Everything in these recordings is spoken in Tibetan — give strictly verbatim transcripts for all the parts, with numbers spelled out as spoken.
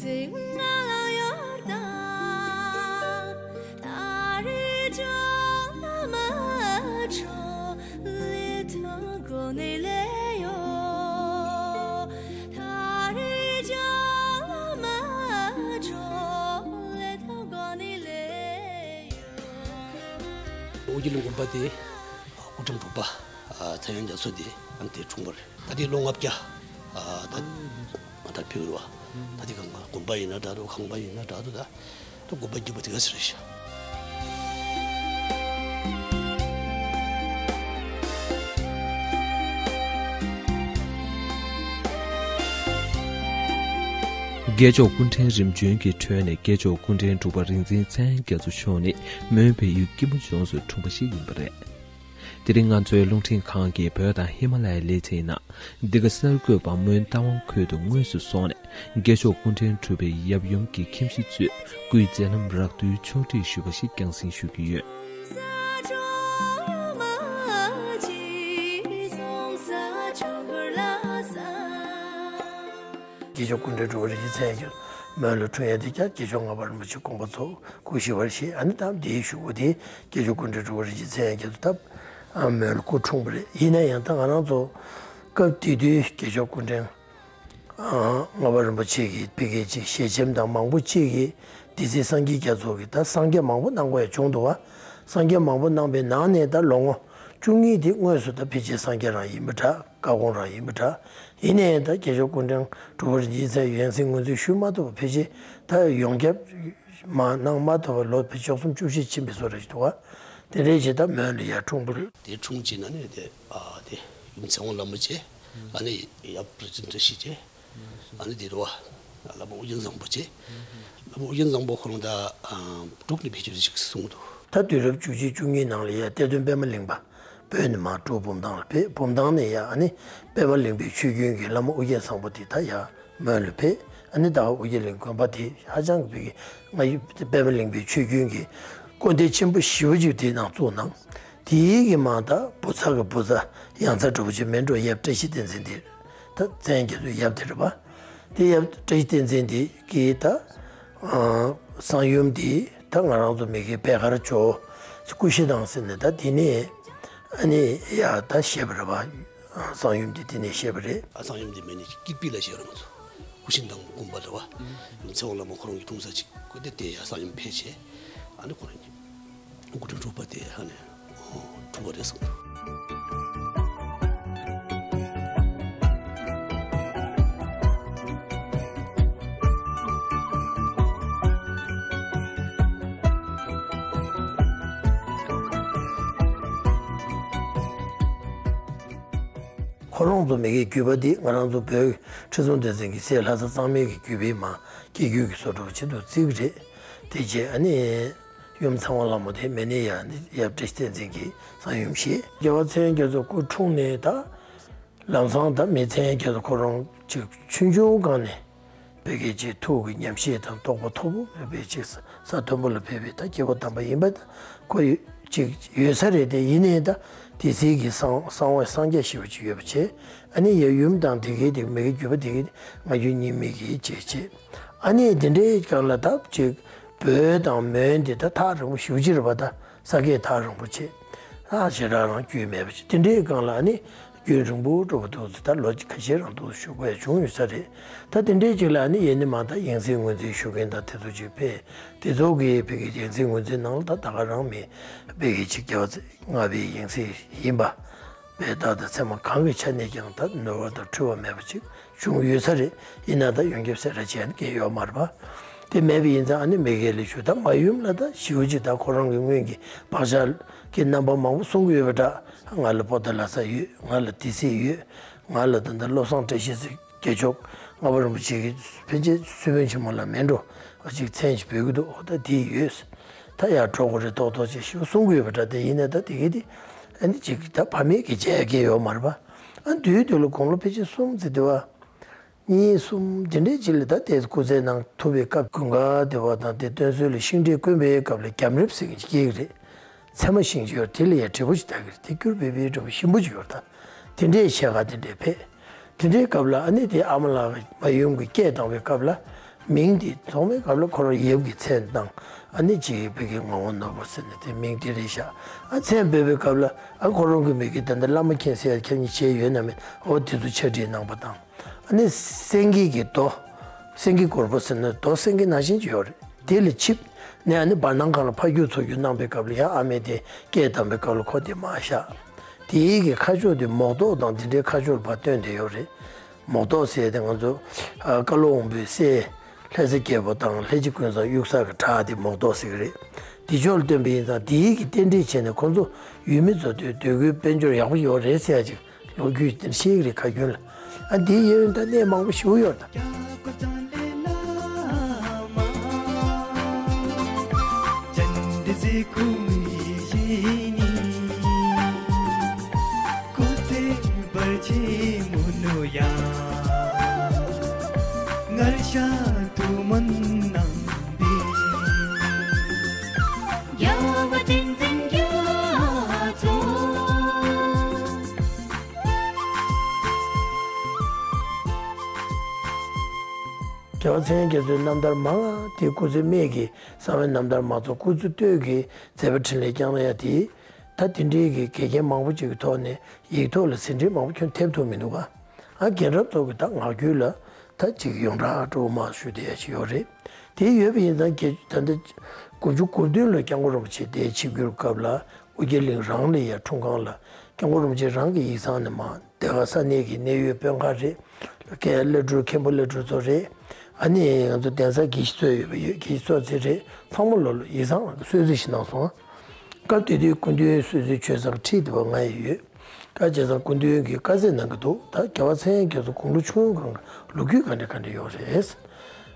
ཨོ་རྒྱན་དགོན་པ་དེ་སྐུ་ཕྲེང་དྲུག་པ་ཚེ་དབང་རྒྱ་མཚོ་དེ་ཨ་ནི་དེ་འཁྲུངས་པ་རེད། ད་དེ་ལོ་ལྔ་བརྒྱ་ཨ་ད་ང་ད་ཕེབས་རེད་བ། ད་དེ་གང་ག་དགོན་པ་ཡིན་ན་འདྲ་འདུག་ཁང་པ་ཡིན་ན་འདྲ་འདུག་ད་ད་དགོན་པ་རྒྱུད་པ་དེ་ག་ཟེར་ཤག་སྐྱེས་མཆོག་སྐུ་ཕྲེང་རིམ་བྱོན་གྱི་ཁྲོད་ནས་སྐྱེས་མཆོག་སྐུ་ཕྲེང་དྲུག་པ་རིག་འཛིན་ཚེ་དབང་རྒྱ་མཚོ་མཆོག་ནི་མོན་བལ་ཡུལ་སྐྱིད་མོ་ལྗོངས་སུ་འཁྲུངས་པ་ཞིག་ཡིན་པ་རེད། དེ་རིང་ང་ཚོའི་རླུང་འཕྲིན་ཁང་གིས་བོད་དང་ཧི་མ་ལ་ཡའི་ལེ་ཚན་ནང་འདི་ག་གསར་འགོད་པ་མོན་རྟ་དབང་ཁུལ་དུ་དངོས་སུ་སོང་ནས་སྐྱེས་མཆོག་སྐུ་ཕྲེང་དྲུག་པའི་ཡབ་ཡུམ་གྱི་ཁྱིམ་གཞིས་གཙོས་སྐུའི་མཛད་རྣམ་རགས་བསྡུས་ཕྱོགས་སྒྲིག་ཞུས་པ་ཞིག་རྒྱང་སྲིང་ཞུ་གི་ཡོད། སྐྱེས་མཆོག་སྐུ་ཕྲེང་དྲུག་པ་རིན་ཆེན་ཚེ་དབང་མོན་ལ་འཁྲུངས་ཡས་དེ་ཀྱང་སྐྱེས་མཆོག་ལྔ་པ་རིན་པོ་ཆེ་དགོངས་པ་རྫོགས་སྐུ་ཞི་བར་གཤེགས། ཨ་ནི་ད་དེའི་གཞུག་གུ་དེ་སྐྱེས་མཆོག་སྐུ་ཕྲེང་དྲུག་པ་རིན་ཆེན་ཚེ་དབང་རྒྱ་མཚོ་ད་མོན་ལ་སྐུ་འཁྲུངས་པ་རེད། ཡིན་ན་ཡང་ད་ང་རང་ཚོ་སྐབས་དེ་དུས་སྐྱེས་མཆོག་སྐུ་ཕྲེང་ལྔ་པ་རིན་པོ་ཆེ་གི་ཕ་གི་ཅིག་ཞལ་ཆེམས་དང་མང་པོ་ཅིག་གིས་དེ་ཚེ་སངས་རྒྱས་རྒྱ་མཚོ་གིས་ད་སངས་རྒྱས་མང་པོ་གནང་པ་ཡང་བྱུང་འདུག་བ། སངས་རྒྱས་མང་པོ་གནང་པའི་ནང་ནས་ད་ལོ་ངོ་བཅུ་གཉིས་དེ་དངོས་སུ་ད་ཕལ་ཆེར་སངས་རྒྱས་རང་ཡིན་པ་འདྲ། བཀའ་དགོངས་རང་ཡིན་པ་འདྲ། ཡིན་ནའི་ད་སྐྱེས་མཆོག་སྐུ་ཕྲེང་དྲུག་པ་རིན་ཆེན་ཚེ་ཡང་སྲིད་ངོས་འཛིན་ཞུ་མ་ཐུབ་པ་ཕལ་ཆེར་ད་ཡོངས་ཁྱབ་མ་གནང་མ་ཐུབ་པ་ལོ་ཕལ་ཆེར་བཅུ་གསུམ་བཅུ་བཞི་ཕྱིན་པའི་བཟོ་འདྲ་ཞིག་འདུག་བ། དེ་འདྲའི་ཆེད་ད་མོན་ལ་ཡར་འཁྲུངས་པ་རེད། དེ་འཁྲུངས་རྗེས་ན་ནི་དེ་ཨ་དེ་ཡུམ་ཚེ་དབང་བླ་མ་བྱས། ཨ་ནི་ཡབ་བཀྲ་ཤིས་བཀྲ་ཤིས་བྱས། ཨ་ནི་དེ་རུ་བ་བླ་མ་ཨོ་རྒྱན་བཟང་པོ་བྱས། བླ་མ་ཨོ་རྒྱན་བཟང་པོ་ཁོ་རང་ད་འབྲུག་ནས་ཕེབས་རྒྱུ་ཞིག་གསུངས་འདུག་ད་དུས་རབས་བཅུ་གཅིག་བཅུ་གཉིས་ནང་ལ་ཡ་གཏེར་སྟོན་པད་མ་གླིང་པ། བོད་ནས་མར་འབྲུག་བུམ་ཐང་ལ་ཕེབས། བུམ་ཐང་ནས་ཡར་ཨ་ནི་པད་མ་གླིང་པའི་ཆོས་རྒྱུན་གྱི་བླ་མ་ཨོ་རྒྱན་བཟང་པོ་དེ་ད་ཡར་མོན་ལ་ཕེབས། ཨ་ནི་ད་ཨོ་རྒྱན་གླིང་དགོན་པ་དེ་ཧ་ཅང་གི་བོད་ཀྱི་ང་ཡི་པད་མ་གླིང་པའི་ཆོས་རྒྱུན་གྱི་སྐུ་འདྲ་ཆེན་པོ་ཞེ་པོ་ཅིག་དེའི་ནང་བཙུགས་གནང་། དེའི་གི་མ་ད་བུ་ཚ་གི་བུ་ཚ་ཡང་ཚ་འགྲོ་བོ་ཅིག་མེད་འགྲོ། ཡབ་བཀྲ་ཤིས་བསྟན་འཛིན་དེ་ད་བཙན་རྒྱ་མཚོའི་ཡབ་དེ་རེད་པ། དེ་ཡབ་བཀྲ་ཤིས་བསྟན་འཛིན་དེ་གི་ད་གསང་ཡུམ་དེ་ད་ང་རང་ཚོ་མི་གི་བེ་དཀར་ཇོ་ཀུ་ཤི་ནང་ཟེར་ནས་ད་དེ་ནས་ཨ་ནི་ཡ་ད་བཤད་པ་རེད་པ། གསང་ཡུམ་དེ་དེ་ནས་བཤད་པ་རེད། ཨ་གསང་ཡུམ་དེ་མེད་ནས་ཀིར་པི་ལ་བཤད་རེད། ང་ཚོ་ཀུ་ཤི་ནང་དགོན་པ་རེད་པ། ཡུམ་ཚེ་དབང་བླ་མ་ཁོ་རང་གི་འཁྲུངས་ས་ཅིག་ཁོ་དེ་དེ་ཡ་གསང་ཡུམ་ཕེབས་བྱས། ཨ་ནི་ཁོ་རང་གི་སྐུ་ཕྲེང་དྲུག་པ་དེ་ཧ་ནས་གྲུབ་པ་རེད་གསུངས་འདུག་ཁོ་རང་ཚོ་མི་གི་བརྒྱུད་པ་འདི་ང་རང་ཚོ་བོད་ཁྲི་སྲོང་ལྡེ་བཙན་གྱི་སྲས་ལྷ་ས་གཙང་མའི་གི་བརྒྱུད་པའི་མ་སྐྱེ་རྒྱུད་ཀྱི་བཟོ་འདྲ་བ་ཆེད་དུ་བརྩི་གི་རེད། དེ་རྗེས་ཨ་ནི་ཡུམ་ཚེ་དབང་བླ་མ་དེ་མེད་ནས་ཡང་ནི་ཡབ་བཀྲ་ཤིས་བསྟན་འཛིན་གྱི་གསང་ཡུམ་བཞེས། རྒྱལ་བ་ཚེ་དབང་རྒྱ་མཚོ་སྐུ་འཁྲུངས་ནས་ད་ལམ་སང་ད་མི་ཚེ་དབང་རྒྱ་མཚོ་ཁོ་རང་ཅིག་ཆུང་ཆུང་སྒང་ནས་བོད་ཀྱི་ཅིག་ཐུགས་ཀྱི་ཉམས་བཞེས་དང་རྟོགས་པ་མཐོ་པོ་བོད་པའི་ཅིག་ས་མཐོན་པོ་ལ་ཕེབས་པའི་ད་སྐྱེས་བུ་དམ་པ་ཡིན་པ་ཁོ་ཡོད་ཅིག་ཡོད་ས་རེད། དེ་ཡིན་ནའི་ད་དེ་སྲིད་ཀྱི་གསང་གསང་བ་སངས་རྒྱས་ཞེ་པོ་ཅིག་ཡོད་པ་བྱས། ཨ་ནི་ཡབ་ཡུམ་དང་དེ་གའི་དེ་མི་གི་བརྒྱུད་པ་དེ་གའི་ང་རྒྱུད་གཉིས་མེད་ཀྱི་བྱས་བྱས། ཨ་ནི་དེ་འདྲའི་སྒང་ལ་ད་ཅིག་བོད་དང་མོན་དེ་ད་ཐག་རིང་པོ་ཞེ་པོ་ཅིག་རེད་པ། ད་ས་སྐད་ཐག་རིང་པོ་བྱས། ཨ་ཞེ་དྲག་རང་རྒྱུས་མེད་པ་ཅིག་དེ་འདྲའི་སྒང་ལ་ཨ་ནི་རྒྱུན་རིང་པོ་འགྲོ་བ་འདུག་ཟེར། ད་ལོ་ཁ་ཤས་རང་འདུག་ཞུ་དགོས་ཡ་བྱུང་ཡོད་ས་རེད། ད་དེ་འདྲའི་ཅིག་ལ་ཨ་ནི་ཡེ་ནས་མ་ད་ཡང་སྲིད་ངོས་འཛིན་ཞུ་མཁན་དང་དེ་ཚོ་ཅིག་ཕེབས། དེ་ཚོ་གིས་བོད་ཀྱི་ཡང་སྲིད་ངོས་འཛིན་ནང་ལ་ད་ད་ག་རང་མེད། བོད་ཀྱི་ཅིག་རྒྱལ་བ་ལྔ་པའི་ཡང་སྲིད་ཡིན་པ། བས་ད་ལྟ་ཚད་མ་གང་གི་ཆ་ནས་ཀྱང་ད་ནོར་བ་དང་འཁྲུལ་བ་མེད་པ་ཅིག་བྱུང་ཡོད་ས་རེད། ཡིན་ན་ད་ཡོངས་ཁྱབ་གསལ་བསྒྲགས་བྱས་ན་གལ་ཡོད་མ་རེད་པ། དེ་མེད་པ་ཡིན་ཙང་ཨ་ནི་མི་སྒེར་ལས་ཞུ་ད་མ་ཡུམ་ལ་ད་ཞེ་པོ་ཅིག་ད་ཁོ་རང་གི་སྔོན་གྱི་བག་ཆགས་ཀྱི་རྣམ་པ་མང་པོ་གསུང་གི་ཡོད་པ་འདྲ། ང་ལ་པོ་ཏཱ་ལ་ས་ཡོད། ང་ལ་ཏི་སེ་ཡོད། ང་ལ་ད་ལྟ་བློ་བཟང་བཀྲ་ཤིས་ཟེར། རྒྱལ་མཆོག་ལྔ་པ་རིན་པོ་ཆེ་གིས་ཕལ་ཆེར་སུ་བོན་ཆེན་མོ་ལ་མེད་འགྲོ་བ་ཅིག་མཚན་ཞིག་འབོད་ཀྱི་འདུག་ད་དེ་ཡོད། ད་ཡར་འགྲོ་དགོས་རེད་མདོག་མདོག་ཅིག་ཞིག་གསུང་གི་ཡོད་པ་འདྲ། དེ་ཡིན་ན་ད་དེ་གི་དེ་ཨ་ནི་ཅིག་ད་ཕ་མེས་ཀྱི་མཇལ་ཡ་གི་ཡོད་མ་རེད་པ། ཨ་དུས་དུས་ལ་དགུང་ལོ་ཕལ་ཆེར་གསུམ་ཙམ་དེ་བ། གཉིས་གསུམ་དེ་འདྲའི་ཅིག་ལ་ད་དེ་སྐུ་ཚེ་ནང་ཐུབ་པའི་སྐབས་དགུན་ཁ་དེ་བ་དང་དེ་སྟོན་སྲོལ་ལ་ཤིང་འབྲས་བསྐོན་པའི་སྐབས་ལ་རྒྱམ་རིབ་ཟེར་མཁན་ཅིག་སྐྱེ་གི་རེད། ཚེར་མ་ཤིང་ཅིག་ཡོད་དེ་ལ་ཡ་དྲིལ་བུ་ཅིག་བཏགས་ཀྱི་རེད། དེ་སྐྱུར་བེ་བེའི་འདྲ་བོ་ཞིམ་པོ་ཅིག་ཡོད་རེད། ད་དེ་འདྲའི་ཕྱེད་ཀ་དེ་འདྲའི་ཕེབས། དེ་འདྲའི་སྐབས་ལ་ཨ་ནི་དེ་ཨ་མ་ལགས་མ་ཡུམ་གྱི་སྐད་བཏང་བའི་སྐབས་ལ་ མིང་དེ་ཐོག་མའི་སྐབས་ལ་ཁོ་རང་ཡབ་ཀྱི་མཚན་བཏགས། ཨ་ནི་ཅིག་བོད་ཀྱི་ངག་དབང་ནོར་བུ་ཟེར་ནས་དེ་མིང་དེ་རེད་ཤག་ཨ་མཚན་འབོད་པའི་སྐབས་ལ་ཨ་ཁོ་རང་གི་མིང་གི་ད་ལྟ་བླ་མ་མཁྱེན་ཟེར་ཡ་ཁྱེད་གཉིས་བྱས་ཡོད་ན་མེད། འོ་དེ་ཚོ་ཕྱག་བྲིས་གནང་པ་དང་། ཨ་ནི་སེང་གེ་གི་རྡོ། སེང་གེ་སྒོར་མོ་ཟེར་ན་རྡོ་སེང་གེ་ནང་བཞིན་ཅིག་ཡོད་རེད། དེ་ལ་ཆིབས་ནས་ཨ་ནི་བར་སྣང་སྒང་ལ་ཕར་རྒྱུག་ཚུར་རྒྱུག་གནང་པའི་སྐབས་ལ་ཡང་ཨ་མས་དེ་སྐད་བཏང་པའི་སྐབས་ལ་ཁོ་དེ་མར་བཞག་དེའི་གི་ཁ་ཕྱོགས་དེ་མོག་ཏོག་དང་དེ་འདྲའི་ཁ་ཕྱོགས་ལ་ཕར་བཏོན་བསྡད་ཡོད་རེད། མོག་ཏོག་ཟེར་དེ་ང་ཚོ་ཨ་བཀའ་སློབ་དབང་པོའི་སྲས་ལྷ་རྩེ་རྒྱལ་པོ་དང་ལྷས་བྱི་ཀུན་བཟང་གཡུལ་གསར་གྱི་བྲག་དེ་མོག་ཏོག་ཟེར་གི་རེད། དེ་ཕྱོགས་ལ་བཏོན་པ་ཡིན་ཙང་དེའི་གི་རྟེན་འབྲེལ་བྱས་ནས་ཁོ་ཚོ་ཡུལ་མི་ཚོ་དེ་སྡོད་དགོས་དཔལ་འབྱོར་ཡག་པོ་ཡོད་རེད་ཟེར་ཡ་ཅིག་ལོ་རྒྱུས་དེ་ཤེས་ཀྱི་རེད་ཁ་རྒྱུན་ལ། ཨ་འདི་ཡོད་ད་གནས་མང་པོ་ཞིག་ཡོད་ད། རྒྱལ་བ་བསྟན་འཛིན་རྒྱ་མཚོ། རྒྱལ་བ་ཚངས་དབྱངས་རྒྱ་མཚོའི་རྣམ་ཐར་མང་ང་དེ་སྐུ་ཚེ་སྨད་ཀྱི་གསང་བའི་རྣམ་ཐར་མ་གཏོགས་སྐུ་ཚེ་སྟོད་ཀྱི་མཛད་པ་འཕྲིན་ལས་བསྐྱངས་ཡ་དེ་ད་དེ་འདྲའི་གི་དགེ་རྒན་མང་པོ་ཅིག་གི་ཐོག་ནས་ཡིག་ཐོག་ལ་ཟིན་བྲིས་མང་པོ་ཁྱོན་ཐེབས་ཐུབ་མི་འདུག་ག་ཨ་རྒན་རབས་ཚོ་གི་ད་ངག་རྒྱུན་ལ་ད་ཅིག་ཡོངས་གྲགས་སྤྲོ་བོ་མ་ཞུ་བསྡད་ཡ་ཅིག་ཡོད་རེད། དེ་ཡོད་པ་ཡིན་ཙང་ད་ལྟ་དགུ་བཅུ་གོ་བདུན་ལོ་སྐྱབས་མགོན་རིན་པོ་ཆེ་དེ་ཆིབས་བསྒྱུར་སྐབས་ལ་ཨོ་རྒྱན་གླིང་རང་ལ་ཡ་འཁྲུངས་ཁང་ལ་སྐྱབས་མགོན་རིན་པོ་ཆེ་རང་གི་ཡིག་ཚང་ནས་མ་དེ་ག་ས་གནས་ཀྱི་གནད་ཡོད་དཔོན་ཁག་རེད། སྐད་བླ་སྤྲུལ་མཁན་པོ་བླ་སྤྲུལ་ཚོ་རེད། ཨ་ནི་ང་ཚོ་གདན་ས་དགེ་བཤེས་ཚོ་ཡོད་པ་ཡོད་དགེ་བཤེས་ཚོ་ཚེ་རེད་ཚང་མ་ལོ་ལོ་ཡིག་ཚང་ལ་གསོལ་ཚིགས་ཤིག་གནང་སོང་ཨ། སྐབས་དེ་དུས་སྐུ་མདུན་གསོལ་ཚིགས་ཆོས་ཚང་ཁྲིད་དེ་བ་ང་ཡི་ཡོད། སྐབས་བྱས་ཙང་སྐུ་མདུན་གྱིས་བཀའ་སྩལ་གནང་གི་འདུག་ད་རྒྱལ་བ་ཚངས་དབྱངས་རྒྱ་མཚོ་དགུང་ལོ་ཆུང་ངུའི་སྒང་གི་ལོ་རྒྱུས་ག་འདྲ་ག་འདྲ་ཡོད་རེད།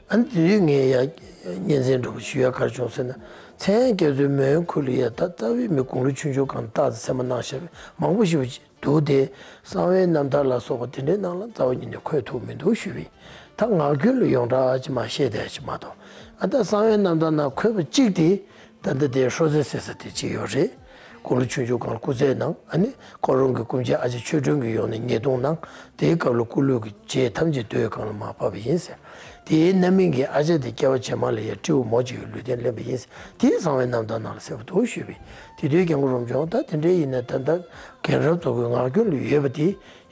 ཨ་ནི་དེ་དུས་ངས་ཡ་སྙན་གསན་འདྲ་པོ་ཞུ་ཡ་ག་རེ་བྱུང་ཟེར་ན་ཚངས་དབྱངས་རྒྱ་མཚོའི་མོན་གྷོ་ལ་ཡ་ད་རྩ་བའི་མི་དགུང་ལོ་ཆུང་ཆུང་སྒང་རྟག་ཏུ་མཚན་མ་གནང་བཞག་པའི་མང་པོ་ཞིག་འདུག་སྟེ། གསང་བའི་རྣམ་ཐར་ལ་སོགས་པ་དེ་འདྲའི་ནང་ལ་རྩ་བ་ཉིད་ནས་འཁོད་ཐུབ་མི་འདུག་ཞུས་པས། ད་ངག་རྒྱུན་ལ་ཡོངས་གྲགས་ཅིག་མ་བཤད་བསྡད་ཅིག་མ་གཏོགས། ཨ་ད་གསང་བའི་རྣམ་ཐར་ནང་འཁོད་པ་གཅིག་དེ་ད་ལྟ་དེ་ཧྲོ་ཟེ་ཟེར་ས་དེ་གཅིག་ཡོད་རེད། དགུང་ལོ་ཆུང་ཆུང་སྒང་ལ་སྐུ་ཚེ་གནང་ཨ་ནི་ཁོ་རང་གི་སྐུ་མཆེད་ཨ་ཅེ་ཆོས་སྒྲོན་གྱིས་ཡོང་ནས་ཉེས་རྡུང་གནང་དེའི་སྐབས་ལ་སྐུ་ལུས་ཀྱི་རྗེས་ཐམས་ཅད་རྡོའི་སྒང་ལ་མར་ཕབ་པ་ཡིན་ཟེར། དེའི་རྣམ་སྨིན་གྱི་ཨ་ཅག་དེ་སྐྱེ་བ་རྗེས་མ་ལ་ཡང་སྤྲེའུ་མོ་གཅིག་གི་ལུས་རྟེན་ལེན་པ་ཡིན། དེ་གསང་བའི་རྣམ་ཐར་ནང་ལ་གསལ་པོ་འདུག་ཞུས་པས། དེ་དུས་སྐྱབས་མགོན་རིན་པོ་ཆེ་ད་དེ་འདྲའི་ཡིན་ན་ད་ལྟ་རྒན་རབས་ཚོ་གི་ངག་རྒྱུན་ལ་ཡོད་པ་དེ་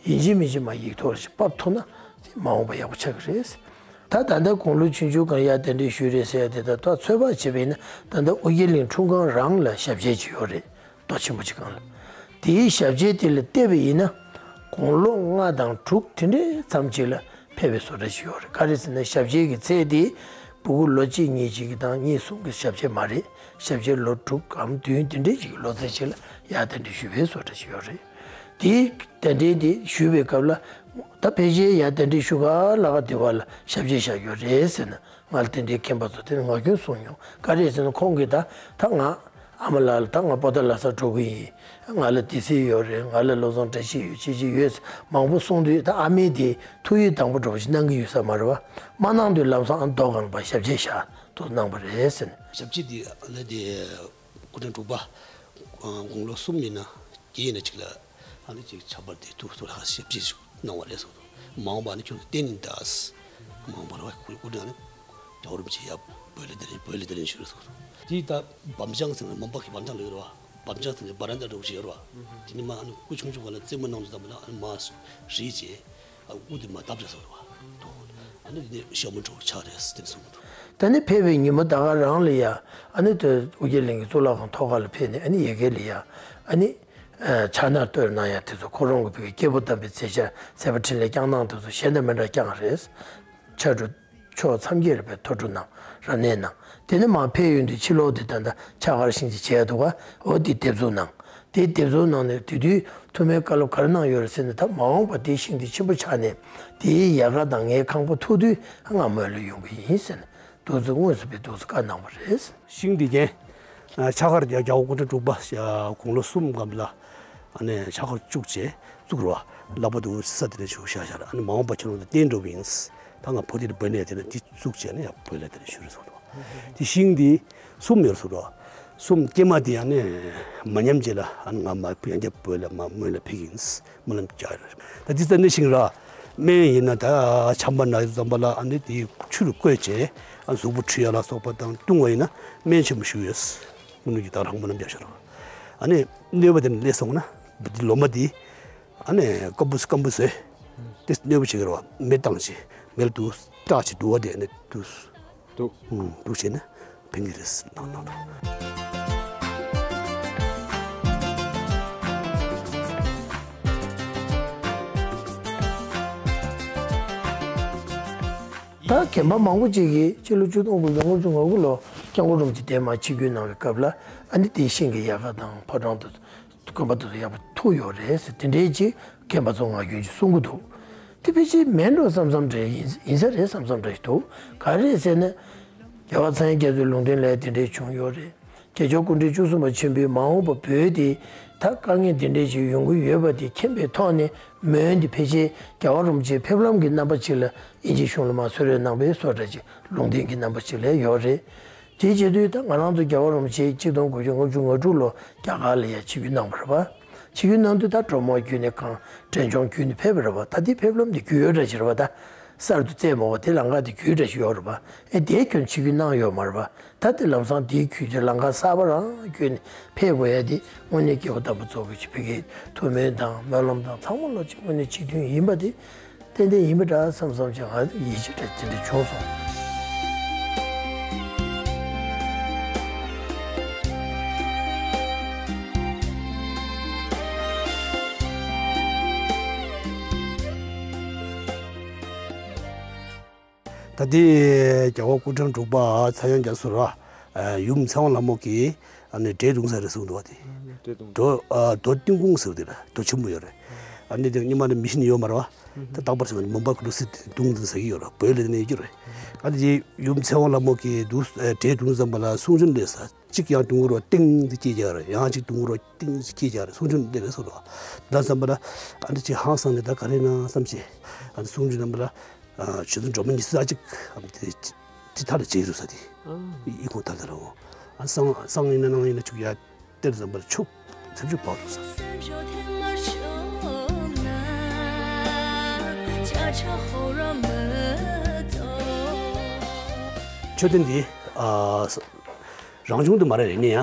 ཡིན་གཅིག་མིན་གཅིག་མ་ཡིག་ཐོག་ལ་ཕབ་ཐུབ་ན་དེ་མ་འོངས་པ་ཡག་པོ་ཆགས་ཀྱི་རེད། ད་ད་ལྟ་དགུང་ལོ་ཆུང་ཆུང་སྒང་ཡར་གདན་འདྲེན་ཞུས་རེད་ཟེར་ཡ་དེ་ད་ད་ཚོད་དཔག་བྱས་པ་ཡིན་ན་ད་ལྟ་ཨོ་རྒྱན་གླིང་འཁྲུངས་ཁང་རང་ལ་ཞབས་རྗེས་ཅིག་ཡོད་རེད། རྡོ་ཆེན་པོ་ཅིག་སྒང་ལ། དེའི་ཞབས་རྗེས་དེ་ལ་བལྟས་པ་ཡིན་ན། དགུང་ལོ་ལྔ་དང་དྲུག་དེ་འདྲའི་མཚམས་ཅིག་ལ་ཕེབས་པའི་བཟོ་འདྲ་ཞིག་ཡོད་རེད། ག་རེ་ཟེར་ན་ཞབས་རྗེས་ཀྱི་ཚད་དེ། སྤུ་གུ་ལོ་གཅིག་གཉིས་ཅིག་གི་དང་གཉིས་གསུམ་གྱི་ཞབས་རྗེས་མ་རེད། ཞབས་རྗེས་ལོ་དྲུག་གམ་བདུན་དེ་འདྲའི་ཅིག་གི་ལོ་ཚད་ཅིག་ལ་ཡར་གདན་འདྲེན་ཞུས་པའི་བཟོ་འདྲ་ཞིག་ཡོད་རེད། དེའི་གདན་འདྲེན་དེ་ཞུས་པའི་སྐབས་ལ། ད་ཕལ་ཆེར་ཡར་གདན་འདྲེན་ཞུ་ག་ལ་ག་དེ་བ་ལ་ཞབས་རྗེས་བཞག་ཡོད་རེད་ཟེར་ན། ང་ལ་དེ་འདྲའི་མཁན་པ་ཚོ་དེ་ནི་ངག་རྒྱུན་གསུངས་མྱོང་། ག་རེ་ཟེར་ན་ཁོང་གིས་ད་ད་ང་ཨ་མ་ལགས་ལ་ད་ང་པོ་ཏཱ་ལ་ས་འགྲོ་གི་ཡིན། ང་ལ་དེ་སྲིད་ཡོད་རེད། ང་ལ་བློ་བཟང་བཀྲ་ཤིས་ཡོད་ཅི་ཅི་ཡོད་མང་པོ་གསུངས་དུས་ད་ཨ་མས་དེ་ཐུགས་ཡིད་དང་པོ་འགྲོ་བ་ཞིག་གནང་གི་ཡོད་ས་མ་རེད་བ། མ་གནང་དུས་ལམ་སང་ཨ་མདོ་སྒང་ལ་ཕར་ཞབས་རྗེས་བཞག་ཐུགས་གནང་བ་རེད་ཟེར་ནས། ཞབས་རྗེས་དེ་ཨ་ལས་དེ་སྐུ་ཕྲེང་དྲུག་པ་དགུང་ལོ་གསུམ་ཡིན་ན་བརྒྱད་ཡིན་ན་གཅིག་ལ། ཨ་ནི་ཅིག་ཆགས་པར་དེ་ཐུགས་སུ་ལ་ཞབས་ཕྱི་ཞིག་གནང་བ་རེད་གསུངས་འདུག་མ་འོངས་པ་ནི་ཁྱོད་ཀྱི་རྟེན་ཡིན་ད། མ་འོངས་པ་ར་བ་ཁུར་ཁུར་ནས་ནི་རྒྱལ་བ་རིན་པོ་ཆེ་ཡབ་བོད་ལ་དེ་རིང་བོད་ལ་དེ་རིང་ཞུ་རེད་གསུངས་འདུག་དེ་ད་བམ་ཅང་ཟེར་ན་མོན་པ་གི་བམ་ཅང་ལ་ཡོད་རེད་བ། བམ་ཅང་ཟེར་ནས་བ་རན་ད་འདྲ་བོ་ཞིག་ཡོད་རེད་བ། དེ་ནི་མ་ཨ་ནི་སྐུ་ཆུང་ཆུང་བ་ལ་རྩེད་མོ་གནང་དུས་ཙམ་པ་ལ་ཨ་ནི་མ་རིལ་བྱས། ཨ་དབུ་དེ་མར་བརྡབ་བྱས་སོང་རེད་བ། ཨ་ནི་དེ་ནས་ཤ་མོ་འགྲོ་ཆགས་རེད་ཟེར་གསུངས་འདུག་ད་ནི་ཕེབས་པའི་ཉིན་མོ་ད་ག་རང་ལ་ཡ། ཨ་ནི་དེ་ཨོ་རྒྱན་གླིང་གི་གཙུག་ལག་ཁང་ཐོག་ཁ་ལ་ཕེབས་ནས་ཨ་ནི་ཡ་གི་ལ་ཡ། ཨ་ནི། ཕྱག་ན་བསྟོད་གནང་ཡ་དེ་ཚོ་ཁོ་རང་གི་བོད་ཀྱི་སྐྱེས་བུ་དམ་པའི་མཛད་འཆར་མཛད་པ་འཕྲིན་ལས་བསྐྱངས་གནང་དེ་ཚོ་གཞན་དང་མི་འདྲ་བསྐྱངས་རེད། ཕྱག་དྲུག་ཕྱོགས་མཚམས་བརྒྱད་ལ་བའི་ཐུགས་སྤྲོ་གནང་རབ་གནས་གནང་། དེ་ནས་མར་ཕེབས་ཡོང་དུས་ཕྱི་ལོགས་དེ་ད་ལྟ་ཕྱག་མཁར་བཞེངས་ཀྱི་བྱས་འདུག་ག་འོ་དེ་འདེབས་འཛུགས་གནང་། དེ་འདེབས་འཛུགས་གནང་ནས་དེ་དུས་ཐུགས་སྨོན་བཀའ་སློབ་ག་རེ་གནང་ཡོད་རེད་ཟེར་ན་ད་མ་འོངས་པ་དེའི་ཤིང་དེ་ཆེན་པོ་ཆགས་ནས་དེའི་ཡལ་ག་དང་ངའི་ཁང་པ་ཐུག་དུས་ང་མོན་ལ་ཡོང་གི་ཡིན་ཟེར་ནས་འདུག་ཚེ་དངོས་སུ་བའི་འདུག་ཚེ་བཀའ་གནང་བ་རེད། ཤིང་དེ་རྒྱན། ཕྱག་མཁར་རྒྱལ་བ་སྐུ་ཕྲེང་དྲུག་པ་དགུང་ལོ་གསུམ་སྒང་ལ་ཨ་ནི་ཕྱག་མཁར་བཙུགས་བྱས་བཙུགས་རོགས། ལག་པ་དུ་ས་དེ་ནས་ཞུ་བཞག་བཞག་ཨ་ནི་མ་འོངས་པ་ཁྱེད་རང་ཚོ་བརྟན་འགྲོ་བ་ཡིན། ད་ང་བོད་དེར་བོད་ལས་དེ་ནས་དེ་བཙུགས་བྱས་ནས་ཡང་བོད་ལས་དེ་ནས་ཞུ་རེད་གསུངས་འདུག་དེ་ཤིང་དེ་གསུམ་ཡོད་གསུངས་འདུག་གསུམ་སྐྱེས་མ་དེ་ཡང་ནས་མ་ཉམས་རྗེས་ལ་ཨ་ནི་ང་མ་ཡང་བསྐྱར་བོད་ལ་མ་སྨོན་ལ་ཕེབས་ཀྱི་ཡིན། སྨོན་ལམ་རྒྱག་རེད། ད་དེ་ལྟར་གནས་ཤིང་ར། སྨན་ཡིན་ན་ད་ཆམ་པ་ན་ཙམ་པ་ལ་ཨ་ནི་དེ་ཆུ་རུ་བསྐོལ་བྱས་ཨ་གཟུགས་པོ་འཁྲུ་ཡ་ལ་སོགས་པ་དང་བཏུང་བ་ཡིན་ན་སྨན་ཆེན་པོ་ཞིག་ཡོད། སྐུ་མདུན་གྱིས་ད་རང་སྨོན་ལམ་རྒྱབ་ཤོར། ཨ་ནི་གནོད་པ་དེ་ནི་སླེབས་སོང་ན་འདི་ལོ་མ་འདི་ཨ་ནི་སྐམ་པོ་སྐམ་པོ་བཟོས། དེ་གནོད་པ་བྱེད་ཀྱི་རེད་བ། མེ་བཏང་བྱས་མེ་ལ་དུ་སྐྲག་བྱས་དུ་བ་དེ་ཨ་ནི་དུ། འདུག་ཨུམ། འདུག་བྱས་ན་ཕན་གྱི་རེད་ནང་ནང་དུ། ད་རྒན་པ་མང་པོ་ཅིག་གིས་སྤྱི་ལོ་ཆིག་སྟོང་དགུ་བརྒྱ་ལྔ་བཅུ་ང་དགུ་ལོ་སྐྱབས་མགོན་རིན་པོ་ཆེ་དེ་མར་ཆིབས་བསྒྱུར་གནང་བའི་སྐབས་ལ་ཨ་ནི་དེའི་ཤིང་གི་ཡལ་ག་དང་ཕོ་བྲང་དུ་དགོན་པ་དེ་ཚོ་ཡག་པོ་ཐུག་ཡོད་རེད་ཟེར་དེ་འདྲའི་ཅིག་རྒན་པ་ཚོ་ངག་རྒྱུན་ཅིག་གསུང་གི་འདུག་དེ་ཕལ་ཆེར་མིན་འགྲོ་བསམ་བསམ་འདྲ་ཡིན་ཡིན་ས་རེད་བསམ་བསམ་འདྲ་ཞིག་འདུག་ག་རེ་རེད་ཟེར་ན། རྒྱལ་བ་ཚངས་དབྱངས་རྒྱ་མཚོའི་ལུང་བསྟན་ལས་དེ་འདྲའི་བྱུང་ཡོད་རེད། རྒྱལ་མཆོག་སྐུ་ཕྲེང་བཅུ་གསུམ་པ་ཆེན་པོས་མ་འོངས་པ་བོད་དེ་ད་དཀའ་ངལ་དེ་འདྲའི་ཞིག་ཡོང་གི་ཡོད་པ་དེ་མཁྱེན་པའི་ཐོག་ནས་མོན་དེ་ཕལ་ཆེར་རྒྱལ་བ་རིན་པོ་ཆེའི་ཕེབས་ལམ་གྱི་རྣམ་པ་ཅིག་ལ་དབྱིན་ཇིའི་གཞུང་ལ་མར་གསོལ་རས་གནང་བའི་བཟོ་འདྲ་ཅིག་ལུང་བསྟན་གྱི་རྣམ་པ་ཅིག་ལ་ཡོད་རེད། དེའི་རྗེས་དུས་ད་ང་རང་ཚོ་རྒྱལ་བ་རིན་པོ་ཆེ་ཆིག་སྟོང་དགུ་བརྒྱ་ལྔ་བཅུ་ང་དྲུག་ལོ་རྒྱ་གར་ལ་ཡར་ཆིབས་བསྒྱུར་གནང་བ་རེད་པ། ཆིབས་བསྒྱུར་གནང་དུས་ད་གྲོ་མོ་བརྒྱུད་ནས་གངས་འབྲས་ལྗོངས་བརྒྱུད་ནས་ཕེབས་པ་རེད་པ། ད་དེ་ཕེབས་ལམ་དེ་བརྒྱུད་ཡོད་འདྲ་ཞིག་རེད་པ། ད་གསར་དུ་བཙལ་མ་བ་དེ་ལམ་ཁ་དེ་བརྒྱུད་འདྲ་ཞིག་ཡོད་རེད་པ། ཨེ་དེའི་སྐྱོན་ཆིབས་བསྒྱུར་གནང་ཡོད་མ་རེད་པ། ད་དེ་ལམ་སང་དེའི་བརྒྱུད་དེ་ལམ་ཁ་གསར་པ་རང་བརྒྱུད་ནས་ཕེབས་དགོས་ཡ་དེ་དངོས་གནས་སྐྱེས་བུ་དམ་པ་ཚོ་གི་ཆིབས་བསྒྱུར་གྱི་ཐུགས་སྨོན་དང་སྨོན་ལམ་དང་ཚང་མ་ལོ་གཅིག་དངོས་གནས་གཅིག་མཐུན་ཡིན་པ་དེ། ཏན་ཏན་ཡིན་པ་འདྲ་བསམ་བསམ་ཅིག་ང་ཡིད་ཆེས་འདྲ་དེ་འདྲ་བྱུང་སོང་། ད་ལྟའི་རྒྱལ་བ་སྐུ་ཕྲེང་དྲུག་པ་ཚངས་དབྱངས་རྒྱ་མཚོ་ར་ཡུམ་ཚེ་དབང་ལྷ་མོ་གིས་ཨ་ནི་འབྲས་བརྡུང་ས་རེད་གསུངས་འདུག་བ་དེ། འབྲས་བརྡུང་། རྡོ་ཨ་རྡོ་ཏིང་ཀུང་ཟེར་བ་དེ་ལ་རྡོ་ཆེན་པོ་ཡོད་རེད། ཨ་ནི་དེ་སྔོན་མ་ནི་མི་ཤིན་ཡོད་མ་རེད་བ། ད་རྟག་པར་བྱུང་ནི་མོན་པ་ཀུ་ལུ་སི་དེ་བརྡུང་འདི་ཟ་གི་ཡོད་རེད། བོད་ལ་དེ་ནས་ཡོད་ཀྱི་རེད། ཨ་ནི་དེ་ཡུམ་ཚེ་དབང་ལྷ་མོ་གིས་འདུག་འབྲས་བརྡུང་ཙམ་པ་ལ་གསུང་ཆོས་སླེབས་ས་གཅིག་ཡང་བརྡུང་རོགས་ཏིང་དེ་སྐྱེས་རྒྱག་རེད། ཡང་གཅིག་བརྡུང་རོགས་ཏིང་དེ་སྐྱེས་རྒྱག་རེད། གསུང་ཆོས་སླེབས་རེད་གསུངས་རོགས། ད་ཙམ་པ་ལ་ཨ་ནི་ཅིག་ཧང་སངས་ནས་ད་ག་རེ་ན་བསམ་བྱས་ཨ་ནི་གསུང་ཆོས་ཙམ་པ་ལ། ཨ་ཆུ་ཚོད་འགྲོ་མ་ཉི་ཤུ་རྩ་གཅིག་གམ་དེ་དེ་ཐ་ལ་བྱེད་རུ་ས་དེ་ཨ་ཨི་ཁོང་ཐ་ལ་ར་འོ། ཨ་སང་སང་ཡིན་ན་ནང་ཡིན་ན་ཆུ་ཡ་གཏེར་ཙམ་པར་ཆུ་ཚབ་ཆུ་བག་རུ་ས། མཆོད་རྟེན་འདི་ཨ་རང་བྱུང་དུ་མ་རེད་རེད་ནི་ཡ།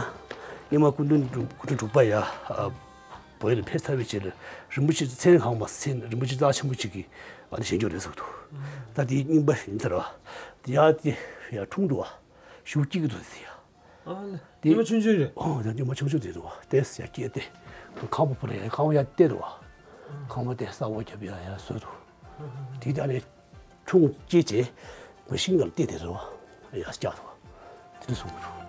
སྔོན་མ་སྐུ་མདུན་སྐུ་ཕྲེང་དྲུག་པ་ཡ་ཨ། བོད་ལ་ཕེབས་ཚར་བའི་རྗེས་ལ་རིན་པོ་ཆེ་མཚན་གང་བ་མཚན་རིན་པོ་ཆེ་རྩ་ཆེན་པོ་གཅིག་གིས་ཨ་ནི་བཞེངས་རྒྱུ་རེད་ཟེར་གི་འདུག་ད་དེའི་རྙིང་པ་ཡིན་ཚར་བ། དེ་ཡར་དེ་ཡར་འཁྲུངས་འདུག་བ། གཞུག་སྐྱེས་ཀྱི་འདུག་དེ་ཡ། ཨ་ལ། དེ་སྔོན་མ་ཆུང་ཆུང་རེད། ཨོ་དེ་སྔོན་མ་ཆུང་ཆུང་དེ་འདུག་བ། དེ་ཡར་སྐྱེས་ཏེ་ཁང་པ་ཕུ་རེ་ཡ་ཁང་པ་ཡར་བལྟས་འདུག་བ། ཁང་པ་དེ་ས་འོག་རྒྱབ་ཡ་ཡ་བཟོས་འདུག་དེ་ད་ནི། ཁྱུང་སྐྱེས་བྱས་ཤིང་གང་བལྟས་དེ་རེད་བ། ཡ་སྐྱག་རེད་བ། དེ་འདྲ་གསུངས་འདུག་